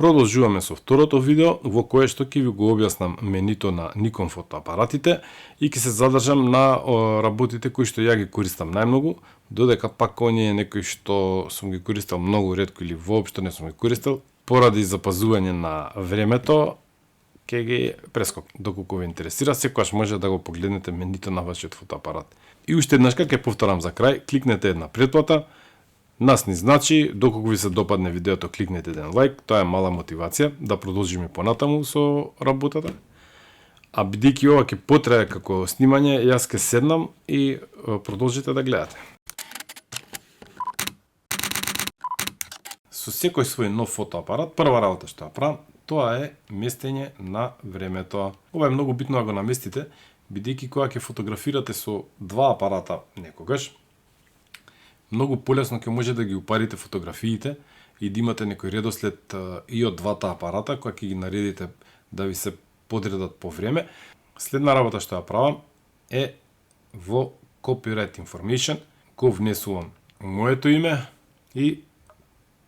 Продолжуваме со второто видео во кое што ќе ви го објаснам менито на Nikon фотоапаратите и ќе се задржам на работите кои што ја ги користам најмногу, додека пак оние некои што сум ги користел многу ретко или воопшто не сум ги користел, поради запазување на времето, ќе ги прескокам. Доколку ве интересира, секогаш може да го погледнете менито на вашиот фотоапарат. И уште еднашка ќе повторам за крај, кликнете една претплата. Нас ни значи, доколку ви се допадне видеото, кликнете еден лайк, тоа е мала мотивација да продолжиме понатаму со работата. А бидејќи ова ќе потрае како снимање, јас ќе седнам и продолжите да гледате. Со секој свој нов фотоапарат, прва работа што ја правам, тоа е местење на времето. Ова е многу битно да го наместите, бидејќи кога ќе фотографирате со два апарата некогаш, многу полесно ќе може да ги упарите фотографиите и да имате некој редослед и од двата апарата, која ќе ги наредите да ви се подредат по време. Следна работа што ја правам е во Copyright Information, го внесувам моето име и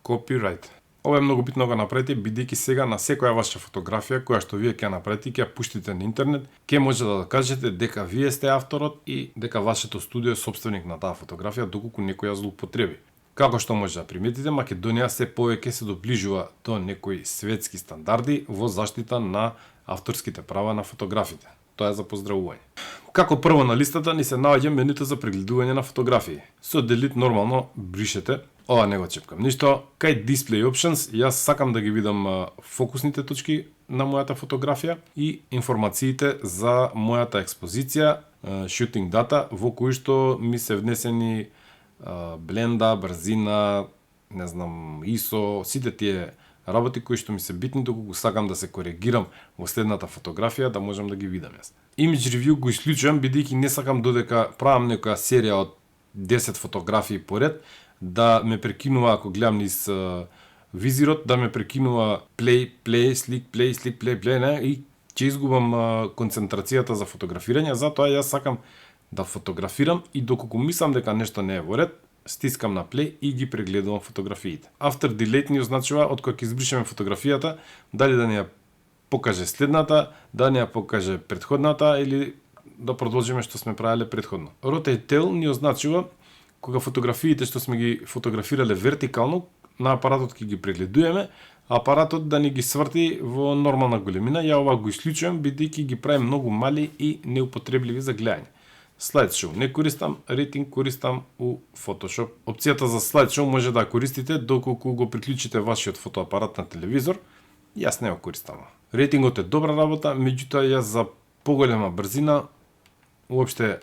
Copyright. Ова е многу битно да го направите, бидејќи сега на секоја ваша фотографија која што вие ќе направите, ќе ја пуштите на интернет, ќе може да докажете дека вие сте авторот и дека вашето студио е сопственик на таа фотографија, доколку некој ја злоупотреби. Како што може да приметите, Македонија се повеќе се доближува до некои светски стандарди во заштита на авторските права на фотографите. Тоа е за поздравување. Како прво на листата ни се наоѓа менуто за прегледување на фотографии. Со Delete нормално бришете. Ова не го чепкам ништо. Кај Display Options јас сакам да ги видам фокусните точки на мојата фотографија и информациите за мојата експозиција, shooting data, во кои што ми се внесени бленда, брзина, не знам, ISO, сите тие работи кои што ми се битни доколку сакам да се коригирам во следната фотографија, да можам да ги видам јас. Image review го исклучувам бидејќи не сакам додека правам некоја серија од 10 фотографии поред да ме прекинува ако гледам низ визирот, да ме прекинува play, слик, play, не, и ќе изгубам концентрацијата за фотографирање, затоа јас сакам да фотографирам и доколку мислам дека нешто не е во ред, стискам на play и ги прегледувам фотографиите. After delete ни означува од кога ќе избришеме фотографијата, дали да ни ја покаже следната, да ни ја покаже претходната или да продолжиме што сме правеле претходно. Rotate tail ни означува кога фотографиите што сме ги фотографирале вертикално, на апаратот ќе ги прегледуваме, апаратот да ни ги сврти во нормална големина. Ја ова го исклучувам бидејќи ги прави многу мали и неупотребливи за гледање. Slideshow не користам, рейтинг користам у Photoshop. Опцијата за Slideshow може да ја користите доколку го приклучите вашиот фотоапарат на телевизор. Јас не го користам. Рейтингот е добра работа, меѓутоа јас за поголема брзина уопште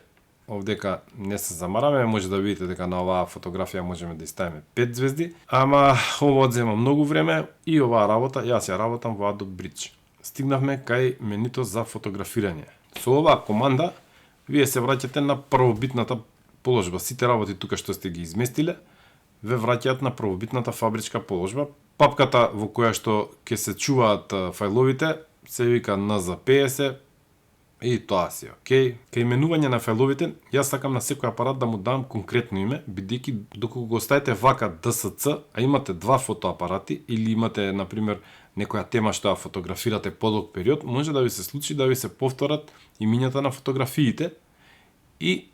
овдека не се замараме, може да видите дека на оваа фотографија можеме да ставиме 5 звезди, ама ова одзема многу време и оваа работа јас ја работам во Adobe Bridge. Стигнавме кај менито за фотографирање. Со оваа команда вие се враќате на првобитната положба. Сите работи тука што сте ги изместиле ве враќаат на првобитната фабричка положба. Папката во која што ќе се чуваат фајловите се вика NZ50 и тоа си окей. Кај именување на фајловите, јас сакам на секој апарат да му дам конкретно име, бидејќи доколку го оставите вака DSC, а имате два фотоапарати или имате на пример некоја тема што ја фотографирате подолг период, може да ви се случи да ви се повторат имињата на фотографиите и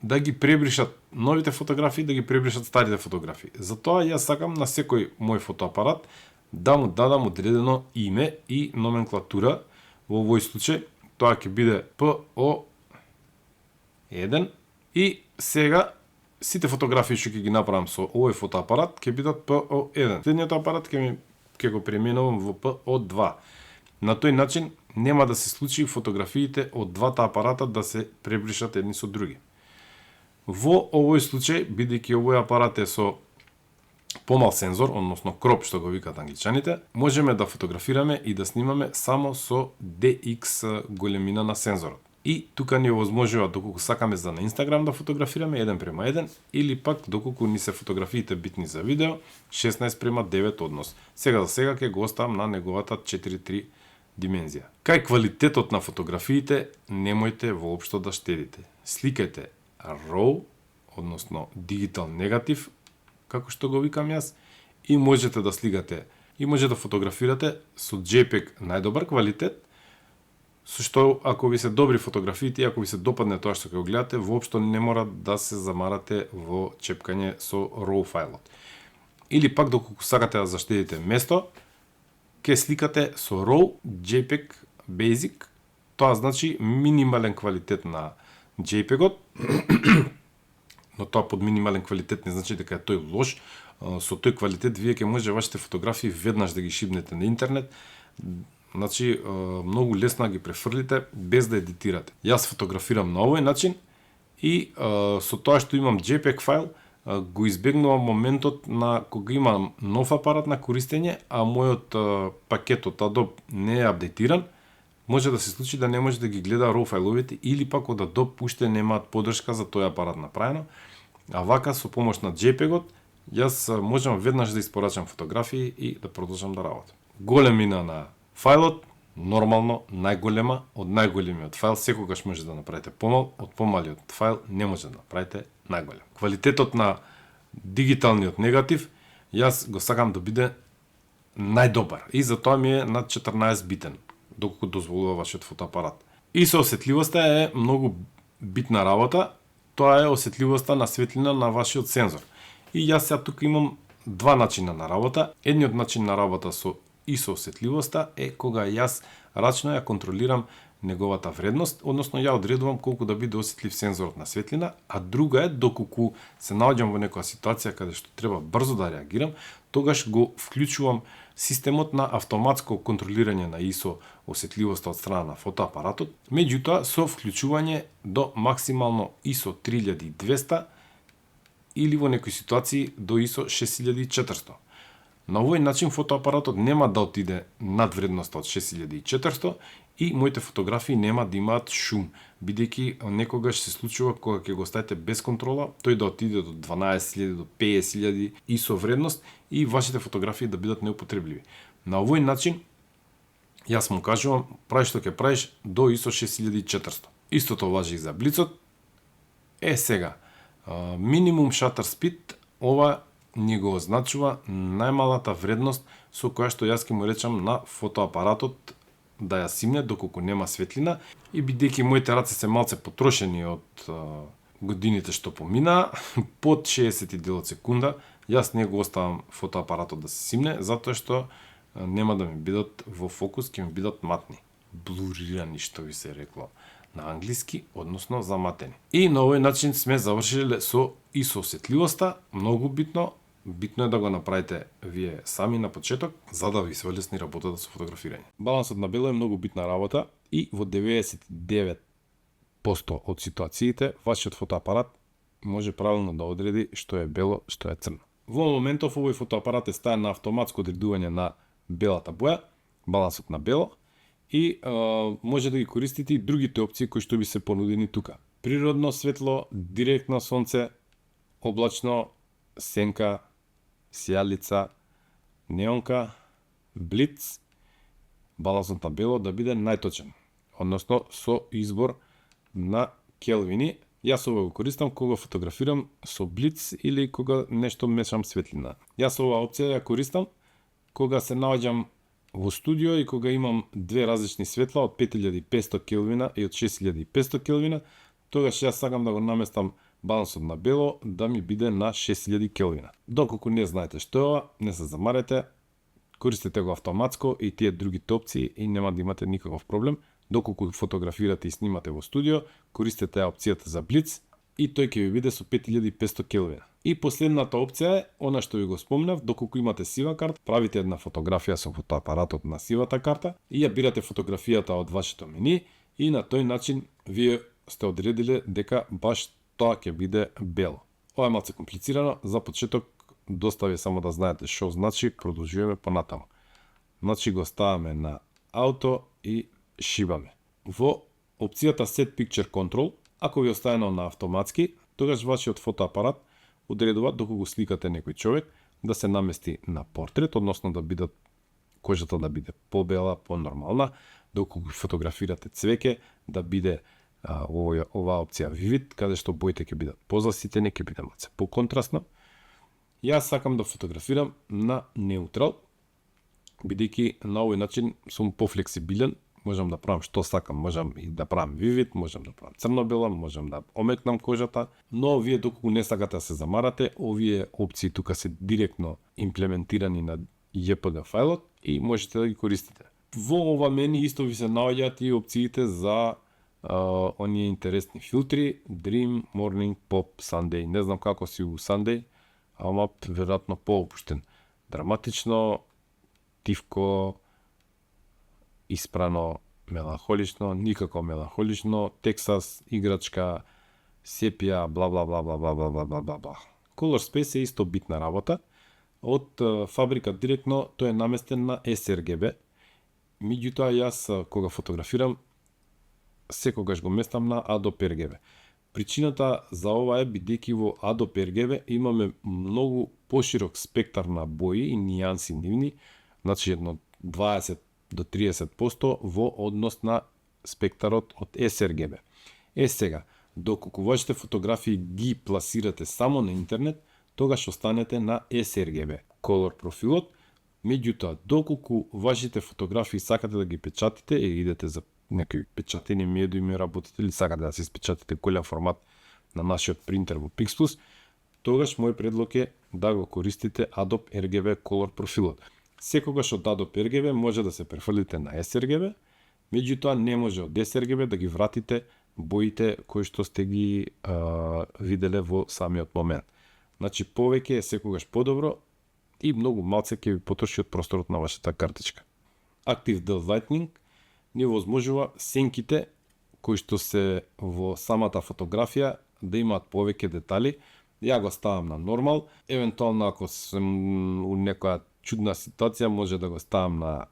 да ги пребришат новите фотографии, да ги пребришат старите фотографии. Затоа јас сакам на секој мој фотоапарат да му дадам одредено име и номенклатура. Во овој случај тоа ќе биде PO1 и сега сите фотографии што ќе ги направам со овој фотоапарат ќе бидат PO1. Следниот апарат ќе го пременувам во PO2. На тој начин нема да се случи фотографиите од двата апарата да се пребришат едни со други. Во овој случај, бидејќи овој апарат е со помал сензор, односно кроп што го викаат англичаните, можеме да фотографираме и да снимаме само со DX големина на сензорот. И тука ни овозможува доколку сакаме за на Instagram да фотографираме 1:1 или пак доколку ни се фотографиите битни за видео 16:9 однос. Сега за сега ќе го оставам на неговата 4:3 димензија. Кај квалитетот на фотографиите немојте воопшто да штедите. Сликајте RAW, односно digital негатив, како што го викам јас, и можете да сликате и може да фотографирате со JPEG најдобар квалитет, со што ако ви се добри фотографиите и ако ви се допадне тоа што ќе го гледате, воопшто не мора да се замарате во чепкање со RAW фајлот. Или пак доколку сакате да заштедите место, ќе сликате со RAW JPEG Basic, тоа значи минимален квалитет на JPEG-от, но тоа под минимален квалитет не значи дека е тој лош. Со тој квалитет вие ќе може вашите фотографии веднаш да ги шибнете на интернет. Значи, многу лесно ги префрлите без да едитирате. Јас фотографирам на овој начин и со тоа што имам JPEG файл, го избегнувам моментот на кога имам нов апарат на користење, а мојот пакет од Adobe не е апдейтиран, може да се случи да не може да ги гледа RAW фајловите или пак од Adobe уште немаат поддршка за тој апарат направено. А вака со помош на JPEG-от, јас можам веднаш да испорачам фотографии и да продолжам да работам. Големина на фајлот, нормално, најголема, од најголемиот файл секогаш може да направите помал, од помалиот файл не може да направите најголем. Квалитетот на дигиталниот негатив, јас го сакам да биде најдобар и затоа ми е над 14 битен, доколку дозволува вашиот фотоапарат. И со осетливоста е многу битна работа, тоа е осетливоста на светлина на вашиот сензор. И јас сега тука имам два начина на работа. Едниот начин на работа со осетливоста е кога јас рачно ја контролирам неговата вредност, односно ја одредувам колку да биде осетлив сензорот на светлина, а друга е доколку се наоѓам во некоја ситуација каде што треба брзо да реагирам, тогаш го вклучувам системот на автоматско контролирање на ISO осетливоста од страна на фотоапаратот, меѓутоа со вклучување до максимално ISO 3200 или во некои ситуации до ISO 6400. На овој начин фотоапаратот нема да отиде над вредноста од 6400 и моите фотографии нема да имаат шум, бидејќи некогаш се случува кога ќе го ставите без контрола, тој да отиде до 12000 до 50000 ISO вредност и вашите фотографии да бидат неупотребливи. На овој начин јас му кажувам, прави што ќе правиш до ISO 6400. Истото важи и за блицот. Сега, минимум shutter speed, ова ни го означува најмалата вредност со која што јас ќе му речам на фотоапаратот да ја симне доколку нема светлина, и бидејќи моите раце се малце потрошени од годините што поминаа, под 60 дел од секунда, јас не го оставам фотоапаратот да се симне, затоа што нема да ми бидат во фокус, ќе ми бидат матни, блурирани, што ви се рекло на англиски, односно заматени. И на овој начин сме завршиле со ISO осетливоста, многу битно. Битно е да го направите вие сами на почеток, за да ви се олесни работата со фотографирање. Балансот на бело е многу битна работа и во 99% од ситуациите вашиот фотоапарат може правилно да одреди што е бело, што е црно. Во моментов овој фотоапарат е ставен на автоматско одредување на белата боја, балансот на бело, и може да ги користите и другите опции кои што би се понудени тука. Природно светло, директно сонце, облачно, сенка, сијалица, неонка, блиц, балансот на бело да биде најточен, односно со избор на келвини. Јас ова го користам кога фотографирам со блиц или кога нешто мешам светлина. Јас оваа опција ја користам кога се наоѓам во студио и кога имам две различни светла од 5500 келвина и од 6500 келвина, тогаш јас сакам да го наместам балансот на бело да ми биде на 6000 келвина. Доколку не знаете што е ова, не се замарете, користете го автоматско и тие другите опции и нема да имате никаков проблем. Доколку фотографирате и снимате во студио, користете опцијата за блиц и тој ќе ви биде со 5500 келвина. И последната опција е она што ви го спомнав, доколку имате сива карта, правите една фотографија со фотоапаратот на сивата карта и ја бирате фотографијата од вашето мени и на тој начин вие сте одредиле дека баш тоа ќе биде бело. Ова е малце комплицирано, за почеток доста ви само да знаете што значи, продолжуваме понатаму. Значи го ставаме на ауто и шибаме. Во опцијата Set Picture Control, ако ви оставено на автоматски, тогаш вашиот фотоапарат одредува доколку го сликате некој човек да се намести на портрет, односно да бидат кожата да биде побела, понормална, доколку фотографирате цвеќе да биде оваа опција Vivid, каде што боите ќе бидат позаситени, ќе биде малце поконтрастно. Јас сакам да фотографирам на неутрал бидејќи на овој начин сум пофлексибилен, можам да правам што сакам, можам и да правам вивид, можам да правам црно-бела, можам да омекнам кожата, но вие доколку не сакате да се замарате, овие опции тука се директно имплементирани на JPG фајлот и можете да ги користите. Во ова мени исто ви се наоѓаат и опциите за оние интересни филтри, Dream, Morning, Pop, Sunday. Не знам како си у Sunday, ама веројатно поопуштен. Драматично, тивко, испрано, меланхолично, никако меланхолично, Texas, играчка, сепија, бла бла бла бла бла бла бла бла бла бла. Color Space е исто битна работа. Од фабрика директно тој е наместен на sRGB. Меѓутоа јас кога фотографирам секогаш го местам на Adobe RGB. Причината за ова е бидејќи во Adobe RGB имаме многу поширок спектар на бои и нијанси нивни, значи едно 20 до 30% во однос на спектарот од sRGB. Сега, доколку вашите фотографии ги пласирате само на интернет, тогаш останете на sRGB color профилот. Меѓутоа, доколку вашите фотографии сакате да ги печатите и идете за некои печатени медиуми работите или сакате да се испечатите голем формат на нашиот принтер во Pixplus, тогаш мој предлог е да го користите Adobe RGB color профилот. Секогаш од Adobe RGB може да се префрлите на sRGB, меѓутоа не може од sRGB да ги вратите боите кои што сте ги виделе во самиот момент. Значи повеќе е секогаш подобро и многу малце ќе ви потроши од просторот на вашата картичка. Active Dull Lightning ни возможува сенките кои што се во самата фотографија да имаат повеќе детали. Ја го ставам на нормал, евентуално ако сум у некоја чудна ситуација може да го ставам на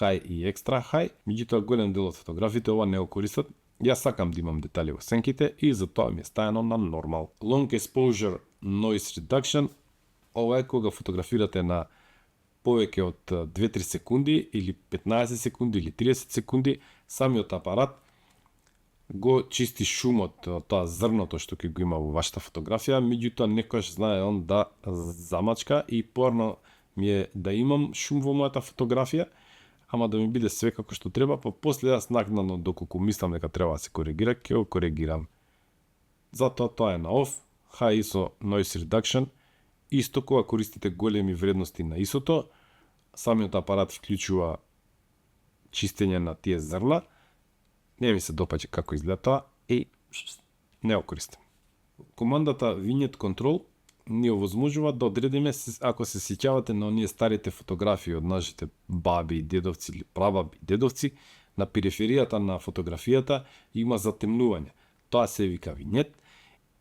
high и extra high, меѓутоа голем дел од фотографите ова не го користат. Јас сакам да имам детали во сенките и затоа ми е ставено на нормал. Long Exposure Noise Reduction, ова е кога фотографирате на повеќе од 2-3 секунди или 15 секунди или 30 секунди, самиот апарат го чисти шумот, тоа зрното што ќе го има во вашата фотографија, меѓутоа некојаш знае он да замачка и порно ми е да имам шум во мојата фотографија, ама да ми биде све како што треба, па после јас накнадно доколку мислам дека треба да се коригира, ќе го коригирам. Затоа тоа е на off, High ISO Noise Reduction. Исто кога користите големи вредности на ISO-то, самиот апарат вклучува чистење на тие зрна. Не ми се допаѓа како изгледа тоа и не го користам. Командата Vignette Control ни овозможува да одредиме, ако се сеќавате на оние старите фотографии од нашите баби и дедовци или прабаби и дедовци, на периферијата на фотографијата има затемнување. Тоа се вика винет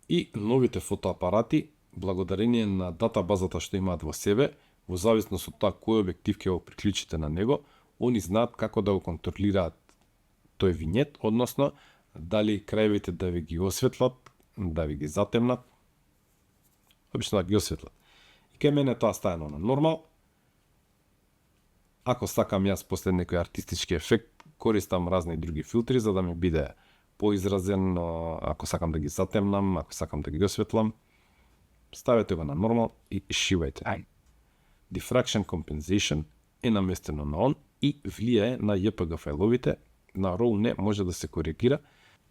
и новите фотоапарати, благодарение на датабазата што имаат во себе, во зависност од тоа кој објектив ќе го приклучите на него, они знаат како да го контролираат тој винет, односно дали крајевите да ви ги осветлат, да ви ги затемнат, обично да ги осветлат. И кај мене тоа стаено на нормал. Ако сакам јас после некој артистички ефект, користам разни други филтри за да ми биде поизразен, ако сакам да ги затемнам, ако сакам да ги осветлам. Ставете го на нормал и шивајте. Diffraction Compensation е наместено на on и влијае на JPG фајловите, на RAW не може да се коригира.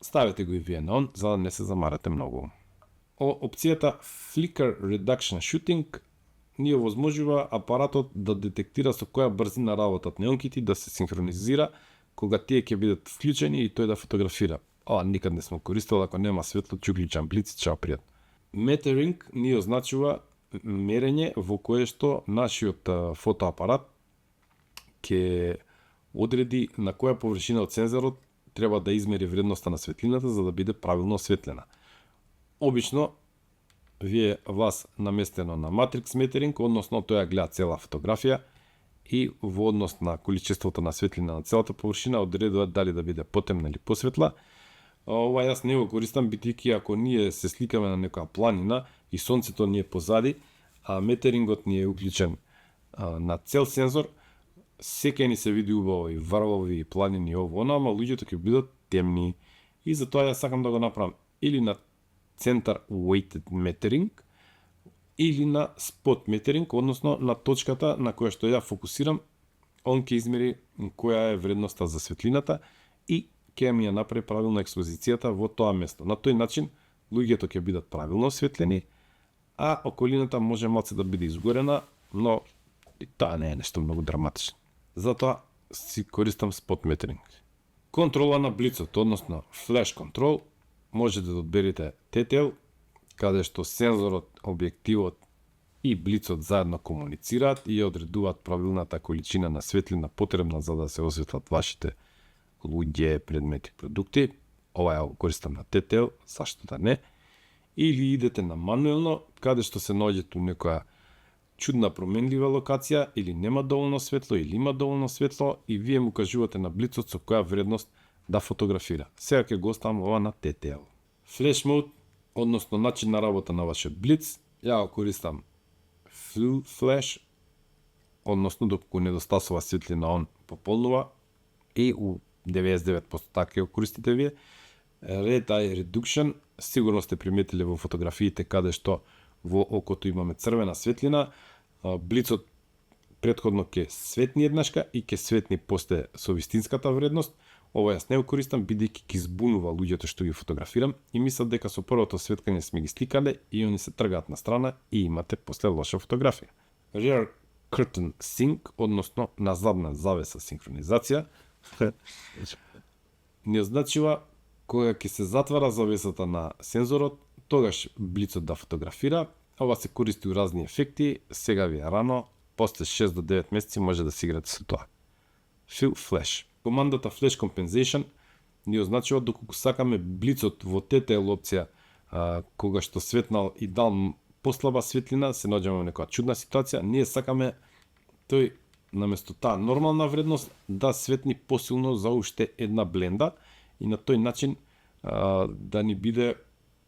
Ставете го и вие на on за да не се замарате многу. Опцијата Flicker Reduction Shooting ни овозможува апаратот да детектира со која брзина работат неонките, да се синхронизира кога тие ќе бидат вклучени и тој да фотографира. Никад не сме користел, ако нема светло, ќе уклучам блиц, чао пријатно. Metering ни означува мерење во кое што нашиот фотоапарат ќе одреди на која површина од сензорот треба да измери вредноста на светлината за да биде правилно осветлена. Обично вие вас наместено на Matrix Metering, односно тој ја гледа цела фотографија и во однос на количеството на светлина на целата површина одредува дали да биде потемна или посветла. Ова јас не го користам, бидејќи ако ние се сликаме на некоја планина и сонцето ни е позади, а метерингот ни е уклучен на цел сензор, секај ни се види убаво и врвови и планини ово, ама луѓето ќе бидат темни. И затоа јас сакам да го направам или на Center Weighted Metering, или на Spot Metering, односно на точката на која што ја фокусирам, он ќе измери која е вредноста за светлината и ќе ми ја направи правилно експозицијата во тоа место. На тој начин луѓето ќе бидат правилно осветлени, а околината може малце да биде изгорена, но и тоа не е нешто многу драматично. Затоа си користам спот метринг. Контрола на блицот, односно флеш контрол, можете да одберете TTL, каде што сензорот, објективот и блицот заедно комуницираат и одредуваат правилната количина на светлина потребна за да се осветлат вашите луѓе, предмети, продукти. Ова ја користам на TTL, зашто да не? Или идете на мануелно, каде што се наоѓате у некоја чудна променлива локација, или нема доволно светло, или има доволно светло, и вие му кажувате на блицот со која вредност да фотографира. Сега ќе го оставам ова на TTL. Flash mode, односно начин на работа на вашиот блиц, ја го користам full flash, односно доколку недостасува светлина он пополнува, и у 99% така ја користите вие. Red Eye Reduction, сигурно сте приметиле во фотографиите каде што во окото имаме црвена светлина, блицот претходно ќе светни еднашка и ќе светни после со вистинската вредност. Ова јас не го користам бидејќи ќе збунува луѓето што ги фотографирам и мислат дека со првото светкање сме ги сликале и они се тргаат на страна и имате после лоша фотографија. Rear Curtain Sync, односно на задна завеса синхронизација, не означува кога ќе се затвара завесата на сензорот, тогаш блицот да фотографира. Ова се користи у разни ефекти, сега ви е рано, после 6 до 9 месеци може да си играте со тоа. Fill Flash. Командата Flash Compensation ни означува доколку сакаме блицот во TTL опција, кога што светнал и дал послаба светлина, се наоѓаме во некоја чудна ситуација, ние сакаме тој наместо таа нормална вредност да светни посилно за уште една бленда и на тој начин да ни биде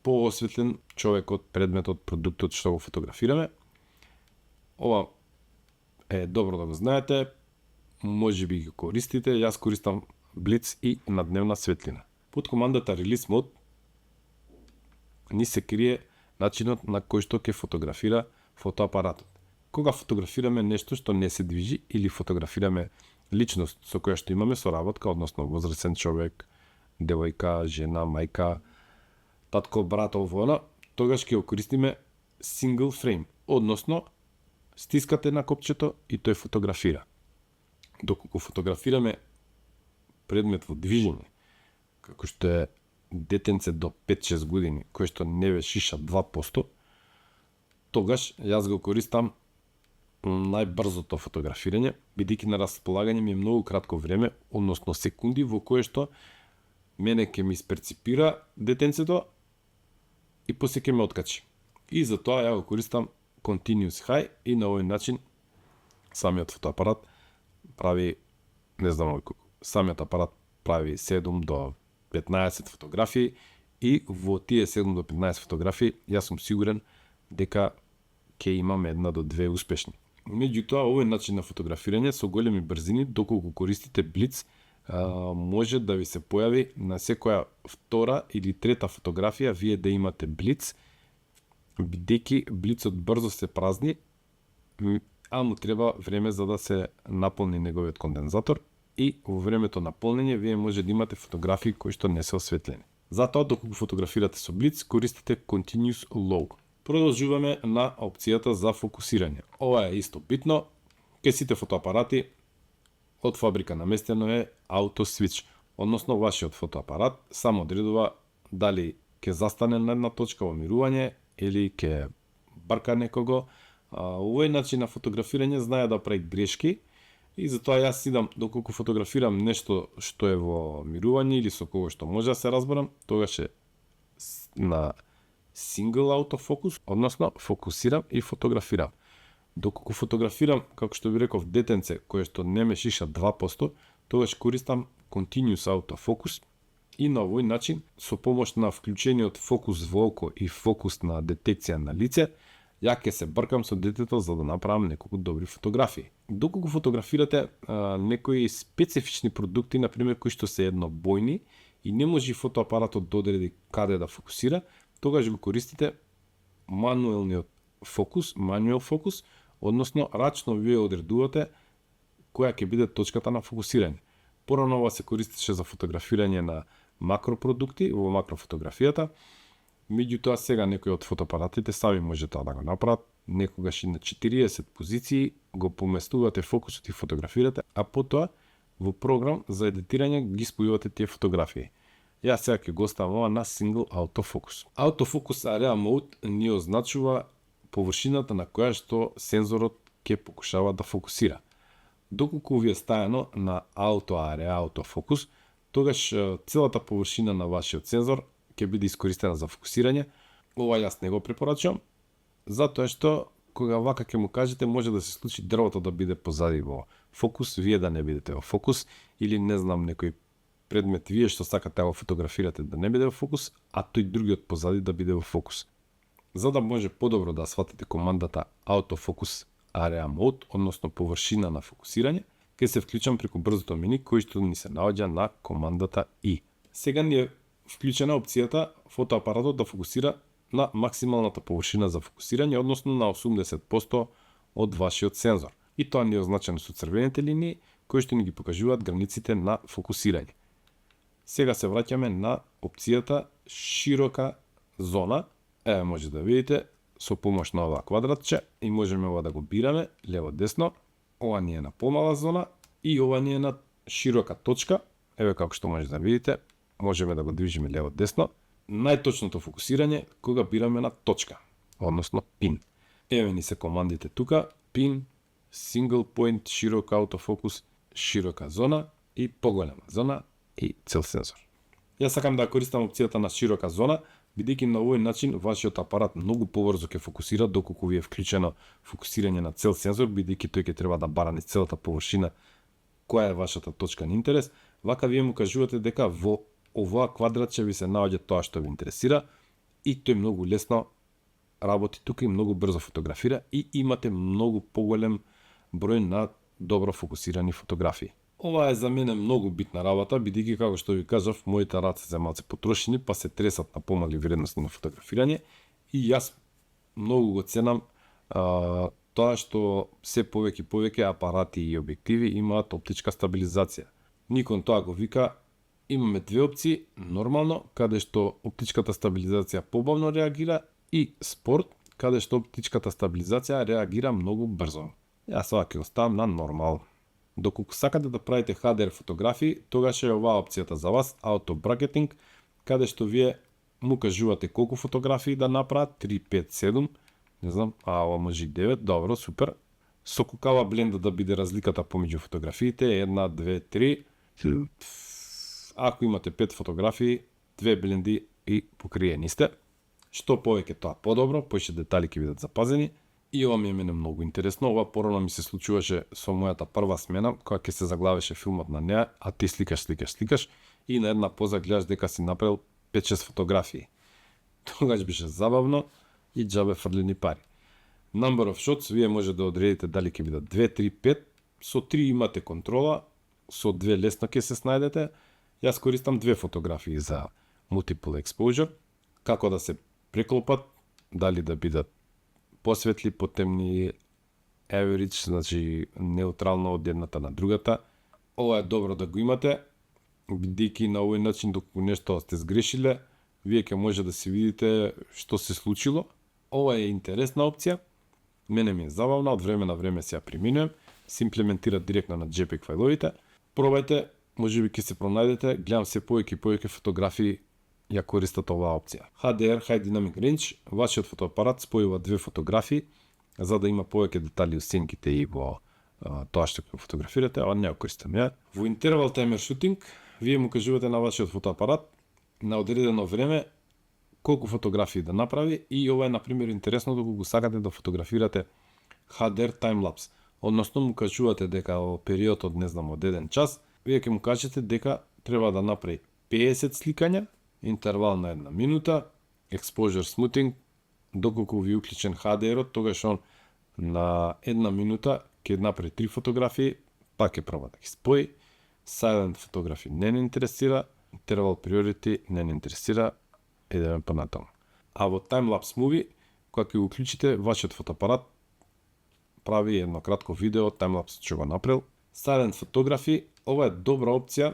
поосветлен човекот, предметот, продуктот што го фотографираме. Ова е добро да го знаете, може би ги користите, јас користам блиц и на дневна светлина. Под командата Release Mode ни се крие начинот на кој што ќе фотографира фотоапаратот. Кога фотографираме нешто што не се движи или фотографираме личност со која што имаме соработка, односно возрасен човек, девојка, жена, мајка, татко, брат, ово, тогаш ќе го користиме single frame, односно стискате на копчето и тој фотографира. Доколку фотографираме предмет во движење, како што е детенце до 5-6 години, кој што не ве шиша 2%, тогаш јас го користам најбрзото фотографирање, бидејќи на располагање ми е многу кратко време, односно секунди во кое што мене ќе ми исперципира детенцето и после ќе ме откачи. И затоа ја го користам Continuous High и на овој начин самиот фотоапарат прави, не знам колку, самиот апарат прави 7 до 15 фотографии и во тие 7 до 15 фотографии јас сум сигурен дека ќе имам 1 до 2 успешни. Меѓутоа, овој начин на фотографирање со големи брзини, доколку користите блиц, може да ви се појави на секоја втора или трета фотографија вие да имате блиц, бидејќи блицот брзо се празни, а му треба време за да се наполни неговиот кондензатор и во времето на полнење вие може да имате фотографии кои што не се осветлени. Затоа, доколку фотографирате со блиц, користите Continuous Low. Продолжуваме на опцијата за фокусирање. Ова е исто битно. Кај сите фотоапарати од фабрика наместено е Auto Switch, односно вашиот фотоапарат само одредува дали ќе застане на една точка во мирување или ќе барка некого. Овој начин на фотографирање знае да прави грешки и затоа јас идам, доколку фотографирам нешто што е во мирување или со кого што може да се разберам, тогаш е на Single Autofocus, односно фокусирам и фотографирам. Доколку фотографирам, како што ви реков, детенце кое што не ме шиша 2%, тогаш користам Continuous Autofocus и на овој начин, со помош на вклучениот фокус во око и фокус на детекција на лице, ја ќе се бркам со детето за да направам неколку добри фотографии. Доколку фотографирате некои специфични продукти, например, кои што се еднобојни и не може фотоапаратот да одреди каде да фокусира, тогаш го користите мануелниот фокус, manual focus, односно рачно вие одредувате која ќе биде точката на фокусирање. Порано ова се користеше за фотографирање на макропродукти во макрофотографијата, меѓутоа сега некои од фотоапаратите сами може тоа да го направат, некогаш и на 40 позиции го поместувате фокусот и фотографирате, а потоа во програм за едитирање ги спојувате тие фотографии. Јас сега ќе го ставам ова на Single Autofocus. Autofocus Area Mode ни означува површината на која што сензорот ќе покушава да фокусира. Доколку ви е стајано на Auto Area Autofocus, тогаш целата површина на вашиот сензор ќе биде искористена за фокусирање. Ова јас не го препорачувам, затоа што кога вака ќе му кажете, може да се случи дрвото да биде позади во фокус, вие да не бидете во фокус, или не знам, некој предмет вие што сакате да го фотографирате да не биде во фокус, а тој другиот позади да биде во фокус. За да може подобро да сватите командата Autofocus Area Mode, односно површина на фокусирање, ќе се вклучам преку брзото меню кој што ни се наоѓа на командата I. Сега ни е вклучена опцијата фотоапаратот да фокусира на максималната површина за фокусирање, односно на 80% од вашиот сензор. И тоа ни е означено со црвените линии, кои што ни ги покажуваат границите на фокусирање. Сега се враќаме на опцијата широка зона. Еве може да видите со помош на ова квадратче и можеме ова да го бираме лево-десно. Ова ни е на помала зона и ова ни е на широка точка. Еве како што може да видите, можеме да го движиме лево-десно. Најточното фокусирање кога бираме на точка, односно пин. Еве ни се командите тука, пин, single point, широк autofocus, широка зона и поголема зона и цел сензор. Јас сакам да користам опцијата на широка зона, бидејќи на овој начин вашиот апарат многу побрзо ќе фокусира доколку ви е вклучено фокусирање на цел сензор, бидејќи тој ќе треба да барани целата површина која е вашата точка на интерес. Вака вие му кажувате дека во оваа квадратче ви се наоѓа тоа што ви интересира и тој многу лесно работи тука и многу брзо фотографира и имате многу поголем број на добро фокусирани фотографии. Ова е за мене многу битна работа, бидејќи како што ви кажав, моите раце се малце потрошени, па се тресат на помали вредности на фотографирање и јас многу го ценам тоа што се повеќе апарати и објективи имаат оптичка стабилизација. Никон тоа го вика. Имаме две опции, нормално, каде што оптичката стабилизација побавно реагира, и спорт, каде што оптичката стабилизација реагира многу брзо. Јас ова ќе оставам на нормал. Доколку сакате да правите HDR фотографии, тогаш е оваа опцијата за вас, Auto Bracketing, каде што вие му кажувате колку фотографии да направат, 3, 5, 7, не знам, ова може и 9, добро, супер. Со кукава бленда да биде разликата помеѓу фотографиите, 1, 2, 3, ако имате 5 фотографии, 2 бленди и покриени сте. Што повеќе тоа подобро, поише детали ќе бидат запазени. И ова ми е мене многу интересно. Ова порано ми се случуваше со мојата прва смена, кога ќе се заглавеше филмот на неа, а ти сликаш и на една поза гледаш дека си направил 5-6 фотографии. Тогаш беше забавно и џабе фрлени пари. Number of shots, вие може да одредите дали ќе бидат 2, 3, 5. Со 3 имате контрола, со 2 лесно ќе се снајдете. Јас користам 2 фотографии за multiple exposure, како да се преклопат, дали да бидат посветли, потемни, average, значи неутрално од едната на другата. Ова е добро да го имате, бидејќи на овој начин доколку нешто сте сгрешиле, вие ќе може да се видите што се случило. Ова е интересна опција, мене ми е забавна, од време на време се ја применувам, се имплементира директно на JPEG фајловите. Пробајте, можеби ќе се пронајдете, гледам се повеќе фотографии ја користат оваа опција. HDR High Dynamic Range, вашиот фотоапарат спојува 2 фотографии за да има повеќе детали во сенките и во тоа што ќе фотографирате, ова не ја користам ја. Во Interval Timer Shooting, вие му кажувате на вашиот фотоапарат на одредено време колку фотографии да направи и ова е на пример интересно доколку сакате да фотографирате HDR Timelapse, односно му кажувате дека во период од не знам од 1 час, вие ќе му кажете дека треба да направи 50 сликања, интервал на 1 минута, exposure smoothing, доколку ви уклучен HDR-от, тогаш он на 1 минута ќе направи 3 фотографии, па ќе проба да ги спои, silent фотографии не ни интересира, interval priority не ни интересира, едеме понатаму. А во Timelapse Movie, кога ќе уклучите, вашиот фотоапарат прави едно кратко видео, Timelapse што го направил, Silent Photography, ова е добра опција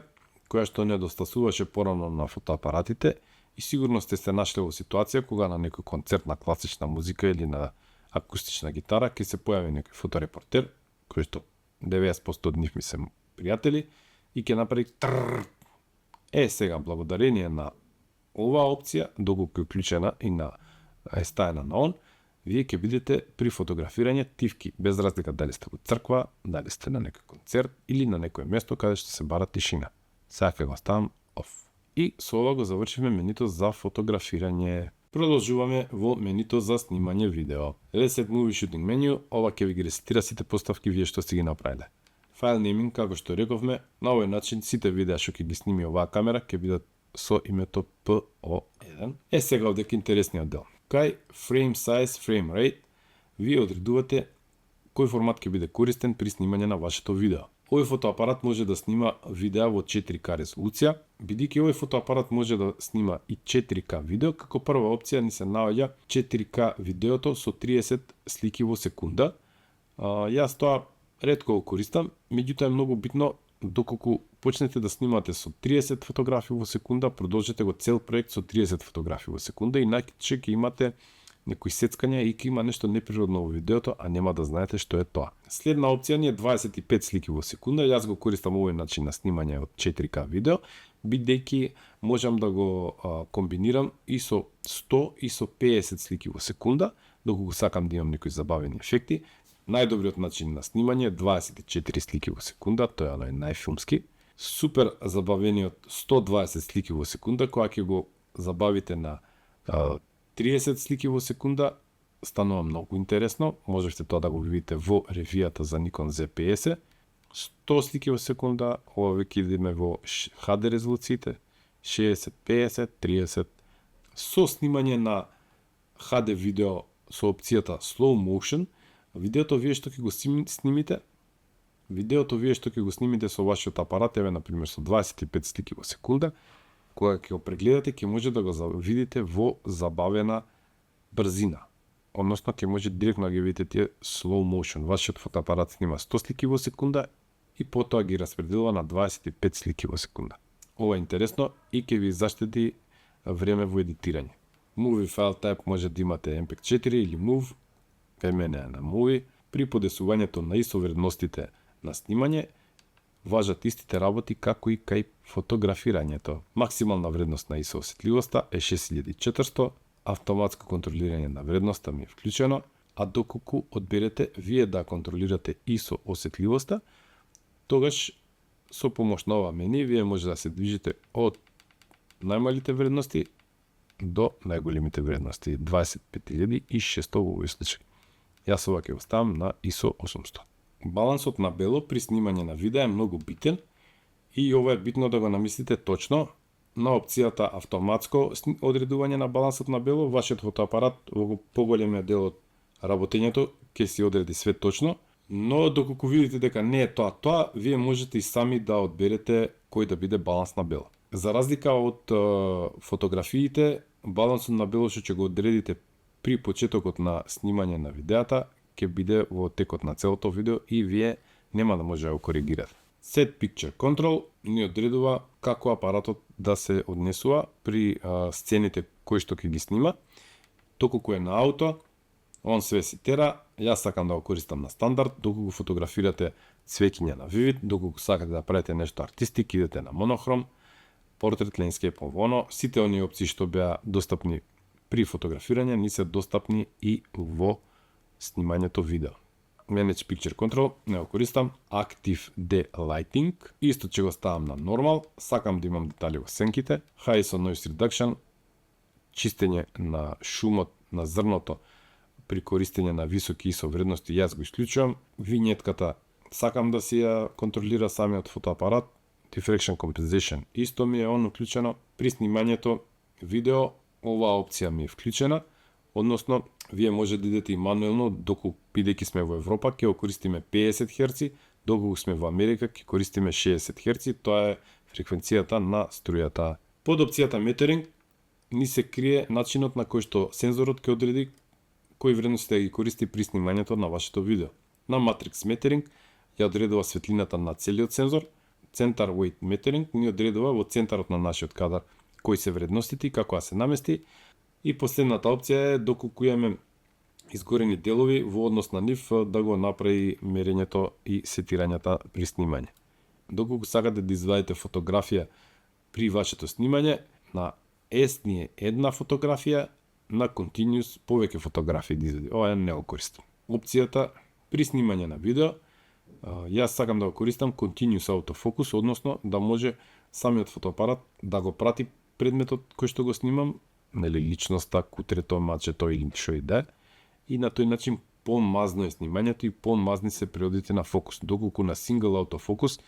која што недостасуваше порано на фотоапаратите и сигурно сте се нашле во ситуација кога на некој концерт на класична музика или на акустична гитара ќе се појави некој фоторепортер, кој што 90% од нив ми се пријатели и ќе направи трррр. Сега, благодарение на оваа опција, доколку е уклучена и на стаена на он, вие ќе бидете при фотографирање тивки, без разлика дали сте во црква, дали сте на некој концерт или на некое место каде што се бара тишина. Сега ќе го ставам off. И со ова го завршивме менито за фотографирање. Продолжуваме во менито за снимање видео. Reset Movie Shooting Menu, ова ќе ви ги ресетира сите поставки вие што сте ги направиле. Файл naming, како што рековме, на овој начин сите видеа што ќе ги сними оваа камера ќе бидат со името PO1. Сега овдека интересниот дел. Кај Frame Size, Frame Rate, вие одредувате кој формат ќе биде користен при снимање на вашето видео. Овој фотоапарат може да снима видеа во 4K резолуција, бидејќи овој фотоапарат може да снима и 4K видео, како прва опција ни се наоѓа 4K видеото со 30 слики во секунда. Јас тоа ретко го користам, меѓутоа е многу битно доколку почнете да снимате со 30 фотографии во секунда, продолжете го цел проект со 30 фотографии во секунда и најче ќе имате некои сецкања и ќе има нешто неприродно во видеото, а нема да знаете што е тоа. Следна опција ни е 25 слики во секунда. Јас го користам овој начин на снимање од 4K видео, бидејќи можам да го комбинирам и со 100 и со 50 слики во секунда, доколку сакам да имам некои забавени ефекти. Најдобриот начин на снимање е 24 слики во секунда, тој е оној најфилмски. Супер забавениот 120 слики во секунда, која ќе го забавите на 30 слики во секунда, станува многу интересно. Можете тоа да го видите во ревијата за Nikon Z50. 100 слики во секунда, ова веќе идеме во HD резолуциите, 60, 50, 30. Со снимање на HD видео со опцијата Slow Motion, видеото вие што ќе го снимите, со вашиот апарат, еве например со 25 слики во секунда, кога ќе го прегледате, ќе може да го видите во забавена брзина. Односно, ќе може директно да ги видите тие slow motion. Вашиот фотоапарат снима 100 слики во секунда и потоа ги распределува на 25 слики во секунда. Ова е интересно и ќе ви заштети време во едитирање. Movie file type може да имате MPEG-4 или MOV, кај мене е на Movie. При подесувањето на ISO вредностите на снимање, важат истите работи како и кај фотографирањето. Максимална вредност на ISO осетливоста е 6400, автоматско контролирање на вредноста ми е вклучено, а доколку одберете вие да контролирате ISO осетливоста, тогаш со помош на ова мени вие може да се движите од најмалите вредности до најголемите вредности, 25600 во овој случај. Јас ова ќе го ставам на ISO 800. Балансот на бело при снимање на видео е многу битен и ова е битно да го намислите точно. На опцијата автоматско одредување на балансот на бело, вашиот фотоапарат во поголемиот дел од работењето ќе си одреди све точно, но доколку видите дека не е тоа, вие можете и сами да одберете кој да биде баланс на бело. За разлика од фотографиите, балансот на бело што ќе го одредите при почетокот на снимање на видеата ќе биде во текот на целото видео и вие нема да може да го коригирате. Set Picture Control ни одредува како апаратот да се однесува при сцените кои што ќе ги снима. Доколку е на ауто, он све си тера. Јас сакам да го користам на стандард. Доколку фотографирате цвеќиња на Vivid, доколку сакате да правите нешто артистик, идете на монохром, портрет, landscape, воно. Сите оние опции што беа достапни при фотографирање ни се достапни и во снимањето видео. Manage Picture Control не го користам. Active De-Lighting исто ќе го ставам на Normal. Сакам да имам детали во сенките. High ISO Noise Reduction, чистење на шумот на зрното при користење на високи ISO вредности, јас го исклучувам. Винетката сакам да си ја контролира самиот фотоапарат. Diffraction Compensation исто ми е он уклучено. При снимањето видео оваа опција ми е вклучена, односно вие може да идете и мануелно, доколку бидејќи сме во Европа ќе го користиме 50 Hz, доколку сме во Америка ќе користиме 60 Hz, тоа е фреквенцијата на струјата. Под опцијата Metering ни се крие начинот на кој што сензорот ќе одреди кои вредности да ги користи при снимањето на вашето видео. На Matrix Metering ја одредува светлината на целиот сензор. Center Weight Metering ни одредува во центарот на нашиот кадар кои се вредностите и како да се намести. И последната опција е доколку имаме изгорени делови во однос на нив да го направи мерењето и сетирањата при снимање. Доколку сакате да извадите фотографија при вашето снимање, на S ни е една фотографија, на Continuous повеќе фотографии да извади. Ова не го користам. Опцијата при снимање на видео, јас сакам да го користам Continuous Autofocus, односно да може самиот фотоапарат да го прати предметот кој што го снимам, нели личноста, кутрето, мачето или што и да е, и на тој начин помазно е снимањето и помазни се периодите на фокус. Доколку на Single Autofocus,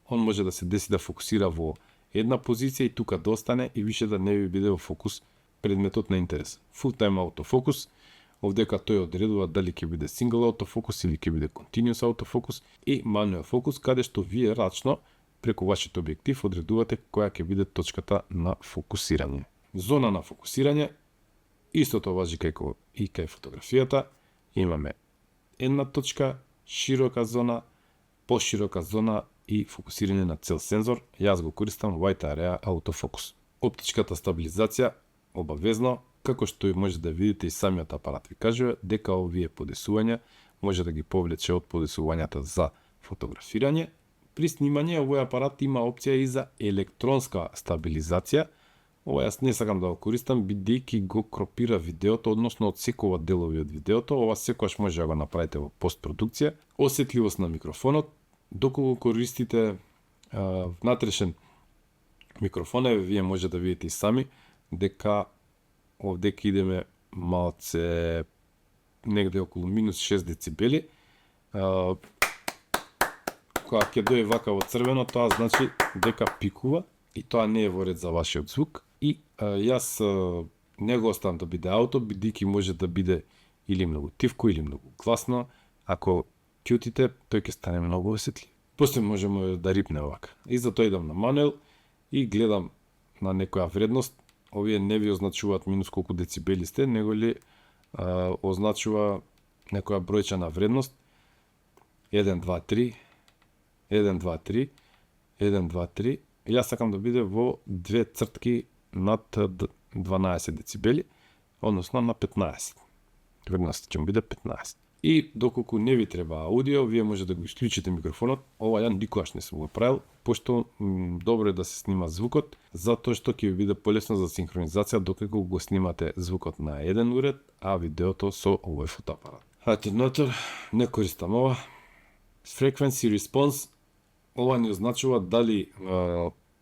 он може да се деси да фокусира во една позиција и тука да остане и више да не ви биде во фокус предметот на интерес. Full Time Autofocus, овдека тој одредува дали ќе биде Single Autofocus или ќе биде Continuous Autofocus, и Manual Focus, каде што вие рачно преку вашиот објектив одредувате која ќе биде точката на фокусирање. Зона на фокусирање, истото важи и кај фотографијата. Имаме една точка, широка зона, поширока зона и фокусирање на цел сензор. Јас го користам Wide Area Autofocus. Оптичката стабилизација, обавезно, како што може да видите и самиот апарат ви кажува дека овие подесувања може да ги повлече од подесувањата за фотографирање. При снимање овој апарат има опција и за електронска стабилизација. Ова јас не сакам да го користам бидејќи го кропира видеото, односно одсекува делови од видеото. Ова секогаш може да го направите во постпродукција. Осетливост на микрофонот, доколку користите внатрешен микрофон, вие може да видите и сами дека овдека идеме малце негде околу минус 6 децибели. Кога ќе дојде вака во црвено, тоа значи дека пикува и тоа не е во ред за вашиот звук. И јас не го оставам да биде ауто, бидејќи може да биде или многу тивко или многу гласно. Ако ќутите, тој ќе стане многу осетлив. После можеме да рипне вака. И затоа идам на мануел и гледам на некоја вредност. Овие не ви означуваат минус колку децибели сте, него ли означува некоја бројчана вредност. 1, 2, 3, 1, 2, 3, 1, 2, 3. Јас сакам да биде во две цртки над 12 децибели, односно на 15. Вредност ќе му биде 15. И доколку не ви треба аудио, вие може да го исклучите микрофонот. Ова ја никогаш не сум го правил, пошто добро е да се снима звукот, затоа што ќе ви биде полесно за синхронизација доколку го снимате звукот на еден уред, а видеото со овој фотоапарат. Атенатор, не користам ова. Frequency Response, ова не означува дали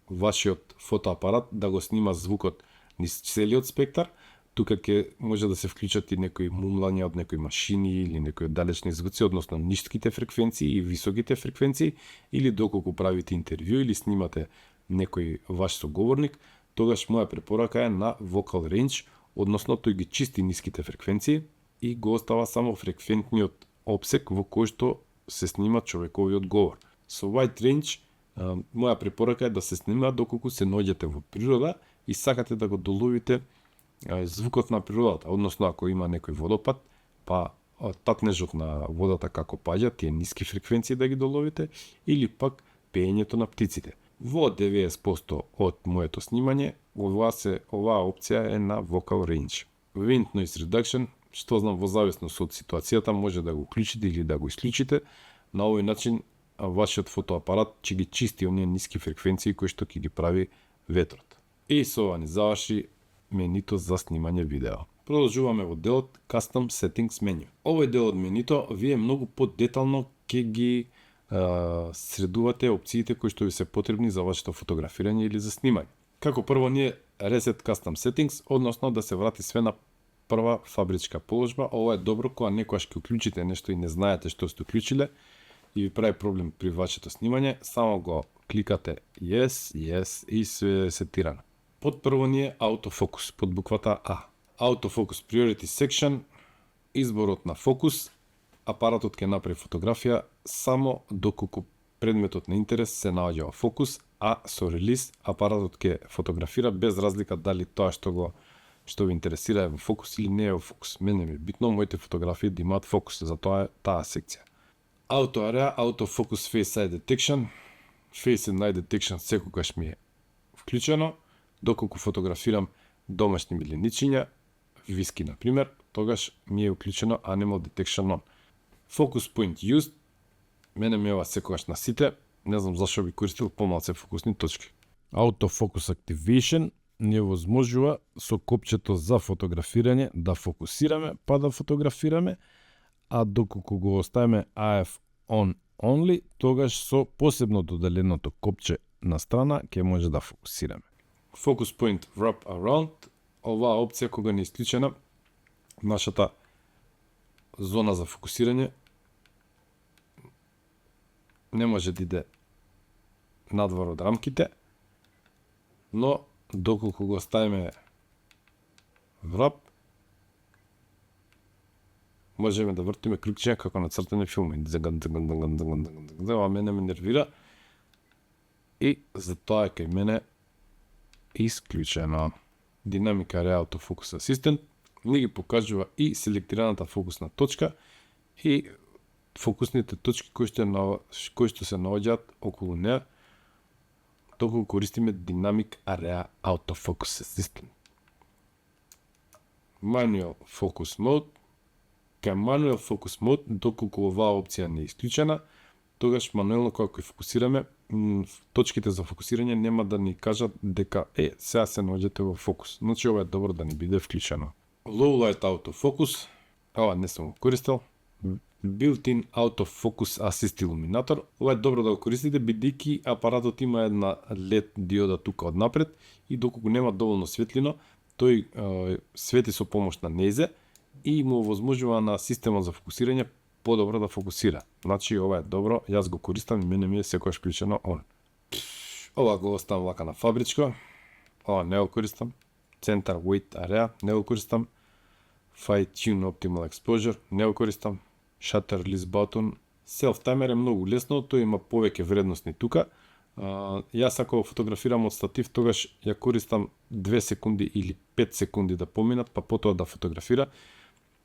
вашиот фотоапарат да го снима звукот низ целиот спектар. Тука ќе може да се вклучат и некои мумлања од некои машини или некои далечни звуци, односно ниските фреквенции и високите фреквенции, или доколку правите интервју или снимате некој ваш соговорник, тогаш моја препорака е на Vocal Range, односно тој ги чисти ниските фреквенции и го остава само фреквентниот опсек во кој што се снима човековиот говор. Со Wide Range, моја препорака е да се снима доколку се наоѓате во природа и сакате да го доловите звукот на природата, односно ако има некој водопад, па татнежот на водата како паѓа, тие ниски фреквенции да ги доловите, или пак пеењето на птиците. Во 90% од моето снимање, оваа опција е на Vocal Range. Wind Noise Reduction, што знам во зависност од ситуацијата, може да го уклучите или да го исклучите. На овој начин вашиот фотоапарат ќе ги чисти оние ниски фреквенции кои што ќе ги прави ветрот. И со ова ни заврши менито за снимање видео. Продолжуваме во делот Custom Settings Menu. Овој дел од менито вие многу подетално ќе ги средувате опциите кои што ви се потребни за вашето фотографирање или за снимање. Како прво ние Reset Custom Settings, односно да се врати све на прва фабричка положба. Ова е добро кога некогаш ќе уклучите нешто и не знаете што сте уклучиле и ви прави проблем при вашето снимање, само го кликате Yes, Yes и се е сетирано. Под прво ни е Autofocus, под буквата А. Autofocus Priority Section, изборот на фокус, апаратот ќе направи фотографија само доколку предметот на интерес се наоѓа во фокус, а со релиз апаратот ќе фотографира без разлика дали тоа што ви интересира е во фокус или не е во фокус. Мене ми е битно моите фотографии да имаат фокус, затоа е таа секција. Auto Area, Auto Focus Face Eye Detection. Face and Eye Detection секогаш ми е вклучено, доколку фотографирам домашни милиничиња, виски на пример, тогаш ми е уклучено Animal Detection On. Focus Point Used, мене ми ова секогаш на сите, не знам зашо би користил помалце фокусни точки. Auto Focus Activation ни возможува со копчето за фотографирање да фокусираме, па да фотографираме, а доколку го оставиме AF On Only, тогаш со посебно доделеното копче на страна ќе може да фокусираме. Focus Point Wrap Around, оваа опција кога не е исклучена, нашата зона за фокусирање не може да иде надвор од рамките, но доколку го оставиме wrap, можеме да вртиме крукчиња како на цртање филми. Ова мене ме нервира и затоа е кај мене исклучено. Dynamic Area Autofocus Assistant ни ги покажува и селектираната фокусна точка и фокусните точки кои што се наоѓаат околу неа доколку користиме Dynamic Area Autofocus Assistant. Manual Focus Mode. Кај Manual Focus Mode, доколку оваа опција не е исклучена, тогаш мануелно кога фокусираме, точките за фокусирање нема да ни кажат дека сега се наоѓате во фокус. Значи ова е добро да ни биде вклучено. Low Light Autofocus, ова не сум го користел. Built-in Autofocus Assist Illuminator, ова е добро да го користите бидејќи апаратот има една LED диода тука однапред и доколку нема доволно светлина, тој свети со помош на нејзе и му овозможува на системот за фокусирање подобро да фокусира. Значи ова е добро, јас го користам и мене ми е секогаш вклучено он. Ова го оставам вака на фабричко. Ова не го користам. Center Weight Area не го користам. Fine Tune Optimal Exposure не го користам. Shutter Release Button. Self Timer е многу лесно, тој има повеќе вредности тука. Јас ако фотографирам од статив, тогаш ја користам 2 секунди или 5 секунди да поминат, па потоа да фотографира.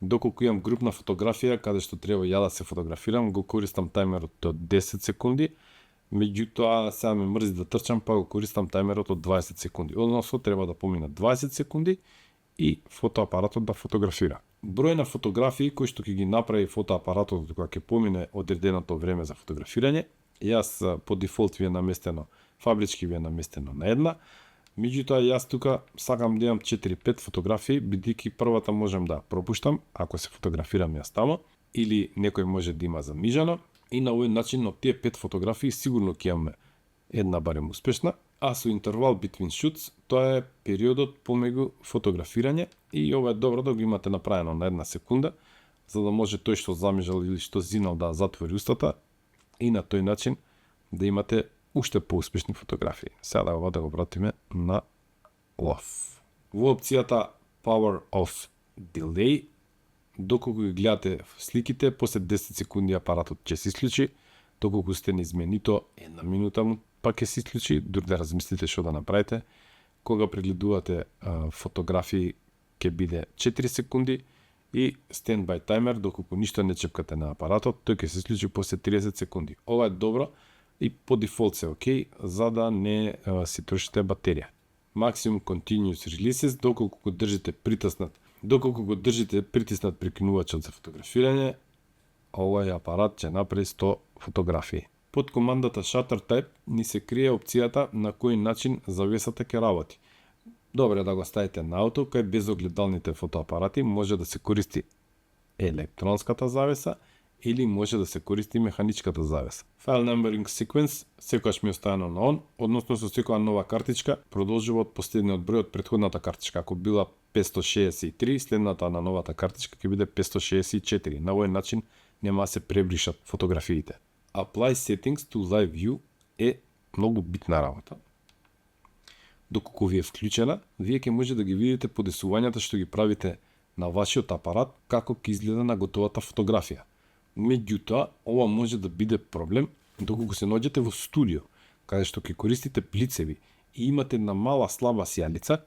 Доколку имам групна фотографија, каде што треба ја да се фотографирам, го користам тајмерот од 10 секунди, меѓутоа сега ме мрзи да трчам, па го користам тајмерот од 20 секунди. Односно, треба да поминат 20 секунди и фотоапаратот да фотографира. Број на фотографии кои што ќе ги направи фотоапаратот кога ќе помине одреденото време за фотографирање, јас по дефолт ви е наместено, фабрички ви е наместено на една, меѓутоа јас тука сакам да имам 4-5 фотографии, бидејќи првата можем да пропуштам, ако се фотографирам јас тамо, или некој може да има замижано, и на овој начин од тие 5 фотографии сигурно ќе имаме една барем успешна, а со интервал between shoots, тоа е периодот помеѓу фотографирање и ова е добро да го имате направено на една секунда, за да може тој што замижал или што зинал да затвори устата и на тој начин да имате уште поуспешни фотографии. Сега да ова да го вратиме на off. Во опцијата Power Off Delay, доколку ги гледате сликите, после 10 секунди апаратот ќе се исклучи, доколку сте неизменито една минута му па ќе се исклучи, дури да размислите што да направите. Кога прегледувате фотографии ќе биде 4 секунди и standby таймер, доколку ништо не чепкате на апаратот, тој ќе се исклучи после 30 секунди. Ова е добро и по дефолт се окей, за да не си трошите батерија. Maximum Continuous Releases, доколку го држите притиснат прекинувачот за фотографирање, овој апарат ќе направи 100 фотографии. Под командата Shutter Type ни се крие опцијата на кој начин завесата ќе работи. Добре да го ставите на ауто, кај безогледалните фотоапарати може да се користи електронската завеса или може да се користи механичката завеса. File Numbering Sequence секогаш ми е оставено на on, односно со секоја нова картичка продолжува од последниот број од претходната картичка. Ако била 563, следната на новата картичка ќе биде 564. На овој начин нема да се пребришат фотографиите. Apply Settings to Live View е многу битна работа. Доколку ви е вклучена, вие ќе може да ги видите подесувањата што ги правите на вашиот апарат, како ќе изгледа на готовата фотографија. Меѓутоа, ова може да биде проблем доколку се наоѓате во студио, каде што ќе користите блицеви и имате една мала слаба сјалица,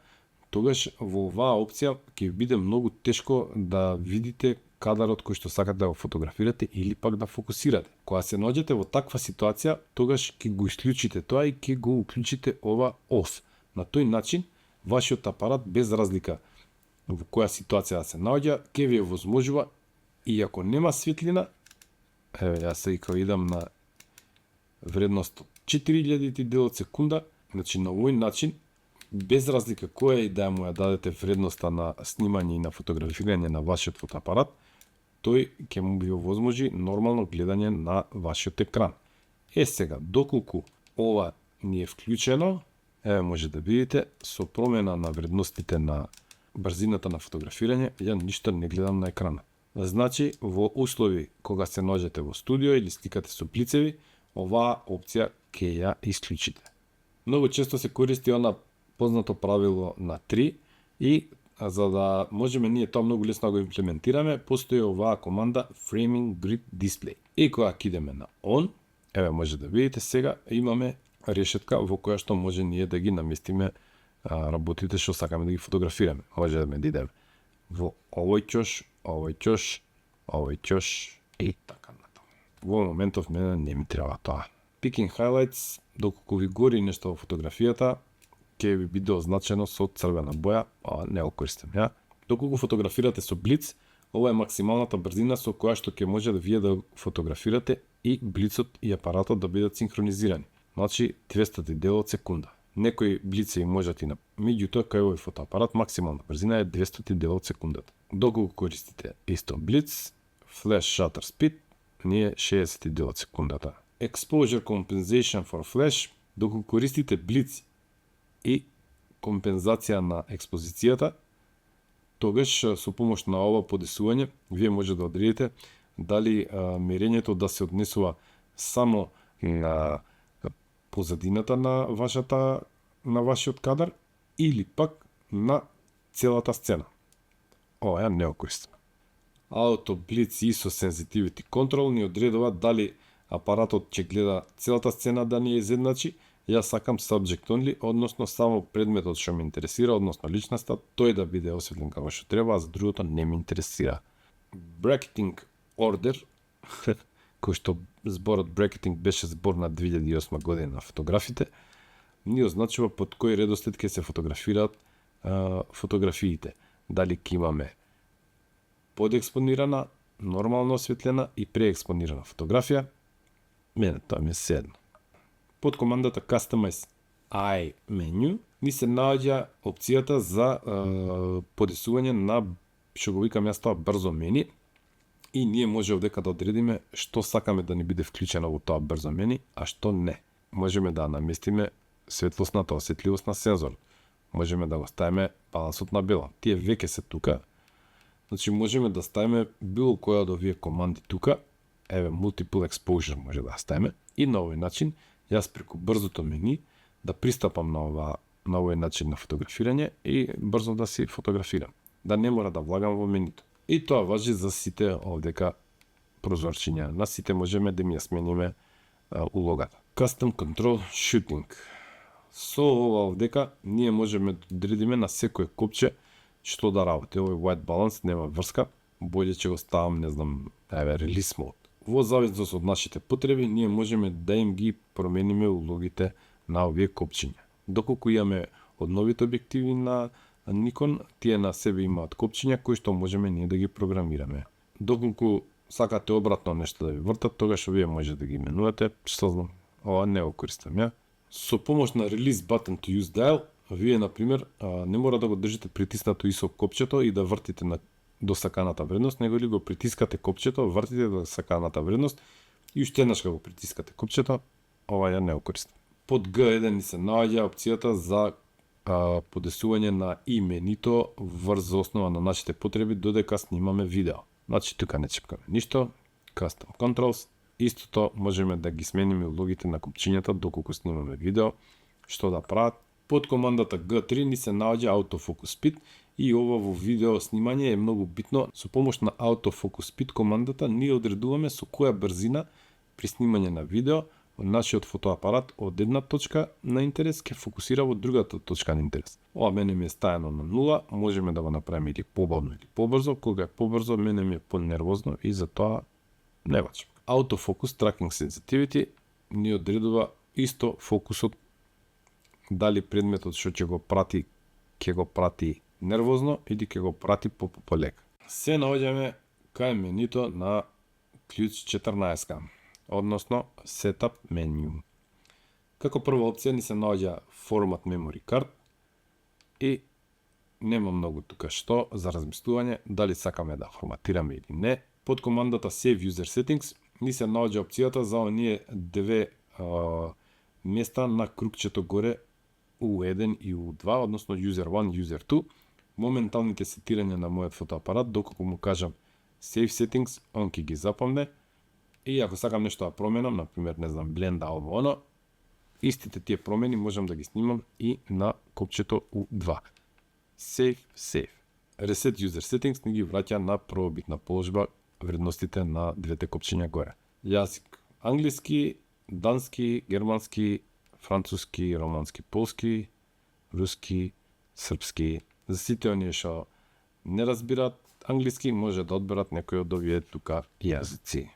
тогаш во оваа опција ќе биде многу тешко да видите кадарот кој што сакате да го фотографирате или пак да фокусирате. Кога се наоѓате во таква ситуација, тогаш ќе го исклучите тоа и ќе го уклучите ова ос. На тој начин, вашиот апарат, без разлика во која ситуација да се наоѓа, ќе ви овозможува, и ако нема светлина, јас сега идам на вредност од 4000 дел од секунда, значи на овој начин, без разлика која и да му ја дадете вредноста на снимање и на фотографирање на вашиот фотоапарат, тој ќе му ви овозможи нормално гледање на вашиот екран. Сега, доколку ова ни е вклучено, може да видите, со промена на вредностите на брзината на фотографирање, ја ништо не гледам на екранот. Значи, во услови кога се наоѓате во студио или сликате со блицеви, оваа опција ќе ја исклучите. Многу често се користи она познато правило на 3 и за да можеме ние тоа многу лесно да го имплементираме, постои оваа команда Framing Grid Display. И кога идеме на On, може да видите сега имаме решетка во која што може ние да ги наместиме работите што сакаме да ги фотографираме. Може да идеме во овој ќош, овој ќош, овој ќош и така натаму. Во моментов мене не ми треба тоа. Picking highlights, доколку ви гори нешто во фотографијата, ќе ви биде означено со црвена боја, не го користам ја. Доколку фотографирате со блиц, ова е максималната брзина со која што ќе може да вие да фотографирате и блицот и апаратот да бидат синхронизирани. Значи 200 дел од секунда. Некои блицеви можат и на меѓутоа кај овој фотоапарат максимална брзина е 200 дел од секундата. Доколку користите исто блиц, flash shutter speed, ние 60 дел од секундата. Exposure compensation for flash, доколку користите блиц и компензација на експозицијата, тогаш со помош на ова подесување, вие може да одредите дали мерењето да се однесува само на позадината на вашиот кадар или пак на целата сцена. Ова ја не го користам. Auto Blitz ISO Sensitivity Control ни одредува дали апаратот ќе гледа целата сцена да ни ја изедначи. Јас сакам subject only, односно само предметот што ме интересира, односно личноста, тој да биде осветлен како што треба, а за другото не ме интересира. Bracketing order, кој што зборот bracketing беше збор на 2008 година на фотографите, ни означува под кој редослед ќе се фотографираат фотографиите. Дали ќе имаме подекспонирана, нормално осветлена и преекспонирана фотографија, мене тоа ми е седно. Под командата Customize Eye Menu ни се наоѓа опцијата за подесување на, што го викам јас тоа, брзо мени, и ние може овдека да одредиме што сакаме да ни биде вклучено во тоа брзо мени, а што не. Можеме да наместиме светлосната осетливост на сензор. Можеме да го ставиме балансот на бело. Тие веќе се тука. Значи можеме да ставиме било која од овие команди тука. Multiple exposure може да ставиме. И на овој начин јас преку брзото мени да пристапам на овој начин на фотографирање и брзо да си фотографирам. Да не мора да влагам во менито. И тоа важи за сите овдека прозорчиња. На сите можеме да ми ја смениме улогата. Custom Control Shooting. Со ова овдека ние можеме да одредиме на секој копче што да работи. Овој white balance нема врска, боле ќе го ставам, не знам, release mode. Во зависност од нашите потреби, ние можеме да им ги промениме улогите на овие копчиња. Доколку имаме од новите објективи на Nikon, тие на себе имаат копчиња кои што можеме ние да ги програмираме. Доколку сакате обратно нешто да ви вртат, тогаш вие може да ги менувате, што знам, ова не го користам ја. Со помош на Release Button to Use Dial, вие, например, не мора да го држите притиснато и со копчето и да вртите до саканата вредност, него ли го притискате копчето, вртите до саканата вредност и уште еднаш го притискате копчето, ова ја не го користам. Под G1 ни се наоѓа опцијата за подесување на именито врз основа на нашите потреби додека снимаме видео. Значи тука не чепкаме ништо, Custom Controls, истото можеме да ги смениме улогите на копчињата доколку снимаме видео, што да прават. Под командата G3 ни се наоѓа Autofocus Speed и ова во видео снимање е многу битно. Со помош на Autofocus Speed командата ние одредуваме со која брзина при снимање на видео нашиот фотоапарат од една точка на интерес ќе фокусира во другата точка на интерес. Ова мене ми е стајано на 0, можеме да го направиме или побавно или побрзо. Кога е побрзо, мене ми е понервозно и затоа не вачам. Autofocus Tracking Sensitivity ни одредува исто фокусот, дали предметот што ќе го прати нервозно или ќе го прати полека. Се наоѓаме кај менито на клjuč 14, односно Setup Menu. Како прва опција ни се наоѓа Format Memory Card и нема многу тука што за размислување дали сакаме да форматираме или не. Под командата Save User Settings ни се наоѓа опцијата за оние две места на кругчето горе U1 и U2, односно User 1, User 2. Моменталните сетирања на мојот фотоапарат, доколку му кажам Save Settings, он ќе ги запомне. И ако сакам нешто да променам, например, не знам, бленда ово оно, истите тие промени можам да ги снимам и на копчето U2. Save. Reset User Settings ни ги враќа на првобитна положба вредностите на двете копчиња горе. Јазик англиски, дански, германски, француски, романски, полски, руски, српски. За сите оние што не разбираат англиски, може да одберат некој од овие тука јазици.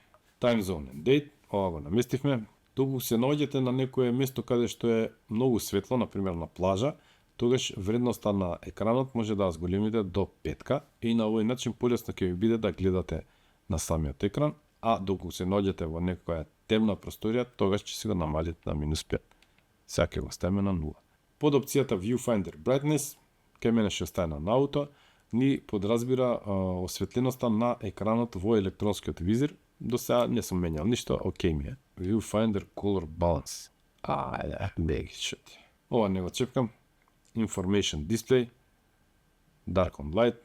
Time Zone and Date, ова го наместивме. Доколку се наоѓате на некое место каде што е многу светло, например на плажа, тогаш вредноста на екранот може да ја зголемите до 5 и на овој начин полесно ќе ви биде да гледате на самиот екран, а доколку се наоѓате во некоја темна просторија, тогаш ќе се го намалите на -5. Сега ќе го ставиме на 0. Под опцијата Viewfinder Brightness, кај мене ќе остане на ауто, ни подразбира осветленоста на екранот во електронскиот визир. До сега не сум менјал ништо, окей ми е. Viewfinder Color Balance. Бегичот. Ова не го чепкам. Information Display, Dark on Light,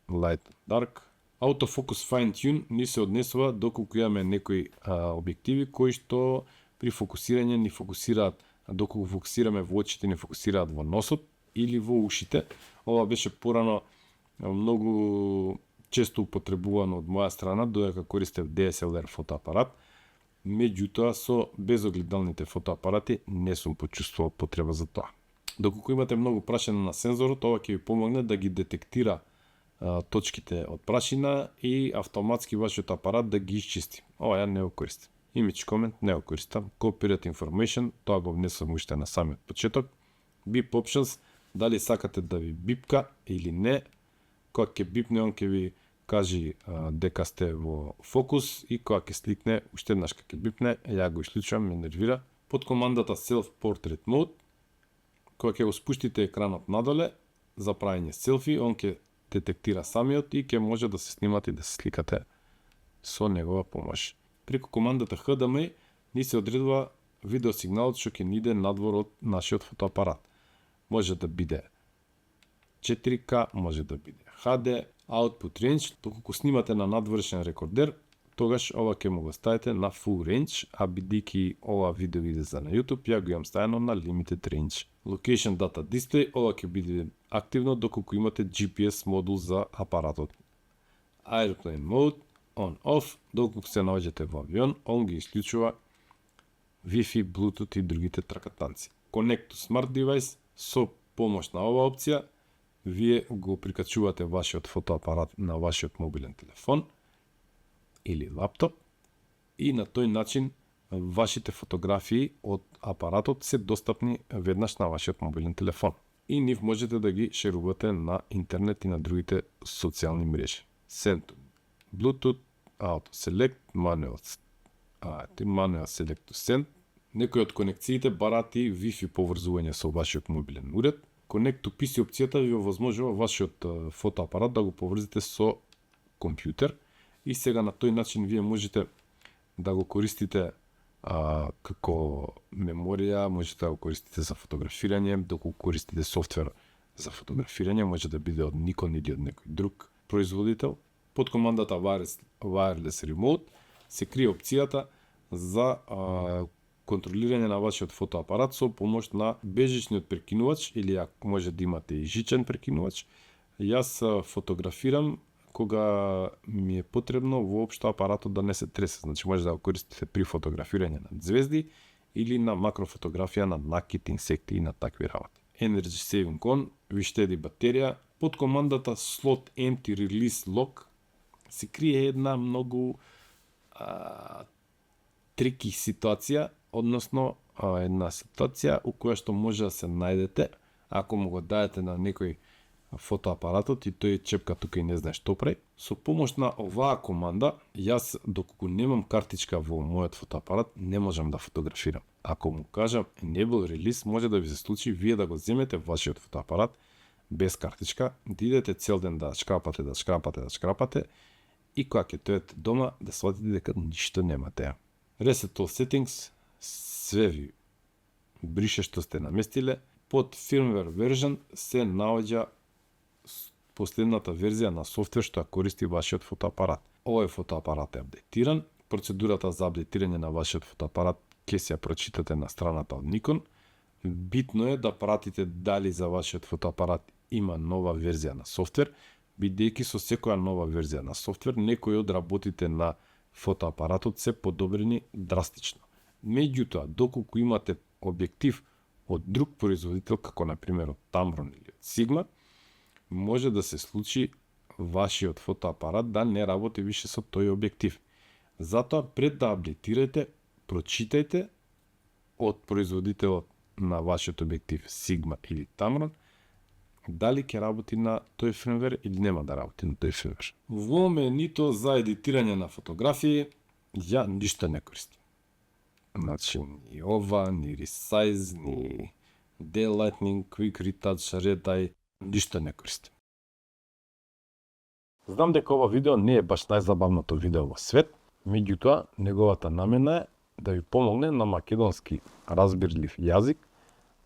Light on Dark. Autofocus Fine Tune ни се однесува доколку имаме некои објективи кои што при фокусирање ни фокусираат, доколку фокусираме во очите ни фокусираат во носот или во ушите. Ова беше порано многу често употребувано од моја страна, додека користев DSLR фотоапарат. Меѓутоа, со безогледалните фотоапарати не сум почувствувал потреба за тоа. Доколку имате многу прашина на сензорот, ова ќе ви помогне да ги детектира точките од прашина и автоматски вашиот апарат да ги исчисти. Ова ја не го користам. Image Comment не го користам. Copyright Information, тоа го внесам уште на самиот почеток. Beep Options, дали сакате да ви бипка или не. Кога ќе бипне, он ќе ви кажи дека сте во фокус и кога ќе сликне, уште еднаш кога ќе бипне, ја го исклучувам, ме нервира. Под командата Self Portrait Mode, кога ќе го спуштите екранот надоле за правење селфи, он ќе детектира самиот и ќе може да се снимате и да се сликате со негова помош. Преку командата HDMI ни се одредува видеосигналот што ќе ни иде надвор од нашиот фотоапарат. Може да биде 4K, може да биде HD, Output Range. Доколку снимате на надворешен рекордер, тогаш ова ќе му го ставите на Full Range, а бидејќи ова видео иде за на YouTube, ја го имам ставено на Limited Range. Location Data Display, ова ќе биде активно доколку имате GPS модул за апаратот. Airplane Mode, On-Off, доколку се наоѓате во авион, он ги исклучува Wi-Fi, Bluetooth и другите тракатанци. Connect to Smart Device, со помош на оваа опција, вие го прикачувате вашиот фотоапарат на вашиот мобилен телефон или лаптоп и на тој начин вашите фотографии од апаратот се достапни веднаш на вашиот мобилен телефон. И нив можете да ги шерувате на интернет и на другите социјални мрежи. Send to Bluetooth, Auto Select, Manual Select to Send. Некои од конекциите бараат и Wi-Fi поврзување со вашиот мобилен уред. Connect to PC опцијата ви овозможува вашиот фотоапарат да го поврзите со компјутер и сега на тој начин вие можете да го користите како меморија, можете да го користите за фотографирање, доколку користите софтвер за фотографирање, може да биде од Nikon или од некој друг производител. Под командата Wireless Remote се крие опцијата за контролирање на вашиот фотоапарат со помош на бежичниот прекинувач или ако може да имате и жичен прекинувач. Јас фотографирам кога ми е потребно воопшто апаратот да не се тресе. Значи може да го користите при фотографирање на звезди или на макрофотографија на накит, инсекти и на такви работи. Energy Saving On, ви штеди батерија. Под командата Slot Empty Release Lock се крие една многу трики ситуација, односно една ситуација у која што може да се најдете ако му го дадете на некој фотоапаратот и тој чепка тука и не знае што прави. Со помош на оваа команда, јас доколку немам картичка во мојот фотоапарат, не можам да фотографирам. Ако му кажам Enable Release, може да ви се случи вие да го земете вашиот фотоапарат без картичка, да идете цел ден да шкрапате и кога ќе дојдете дома да сватите дека ништо немате. Reset All Settings све ви брише што сте наместиле. Под Firmware Version се наоѓа последната верзија на софтвер што ја користи вашиот фотоапарат. Овој фотоапарат е апдейтиран. Процедурата за апдейтирање на вашиот фотоапарат ќе се ја прочитате на страната од Nikon. Битно е да пратите дали за вашиот фотоапарат има нова верзија на софтвер, бидејќи со секоја нова верзија на софтвер некои од работите на фотоапаратот се подобрени драстично. Меѓутоа, доколку имате објектив од друг производител, како на пример од Tamron или од Sigma, може да се случи вашиот фотоапарат да не работи више со тој објектив. Затоа пред да апдейтирате, прочитајте од производителот на вашиот објектив Sigma или Tamron дали ќе работи на тој фирмвер или нема да работи на тој фирмвер. Во менито за едитирање на фотографии ја ништо не користам. Значи, ни ова, ни Resize, ни Daylightning, Quick Retouch, Red Eye, ништо не користам. Знам дека ова видео не е баш најзабавното видео во свет, меѓутоа, неговата намена е да ви помогне на македонски разбирлив јазик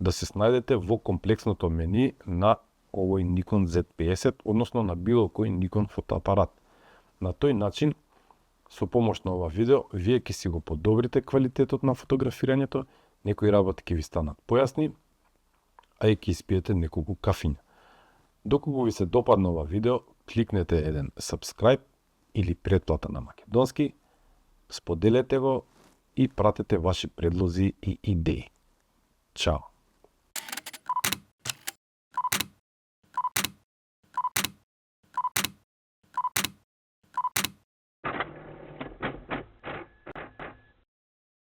да се снајдете во комплексното мени на овој Nikon Z50, односно на било кој Nikon фотоапарат. На тој начин, со помош на ова видео, вие ќе си го подобрите квалитетот на фотографирањето, некои работи ќе ви станат појасни, а и ќе испиете неколку кафиња. Доколку ви се допадна ова видео, кликнете еден subscribe или претплата на македонски, споделете го и пратете ваши предлози и идеи. Чао!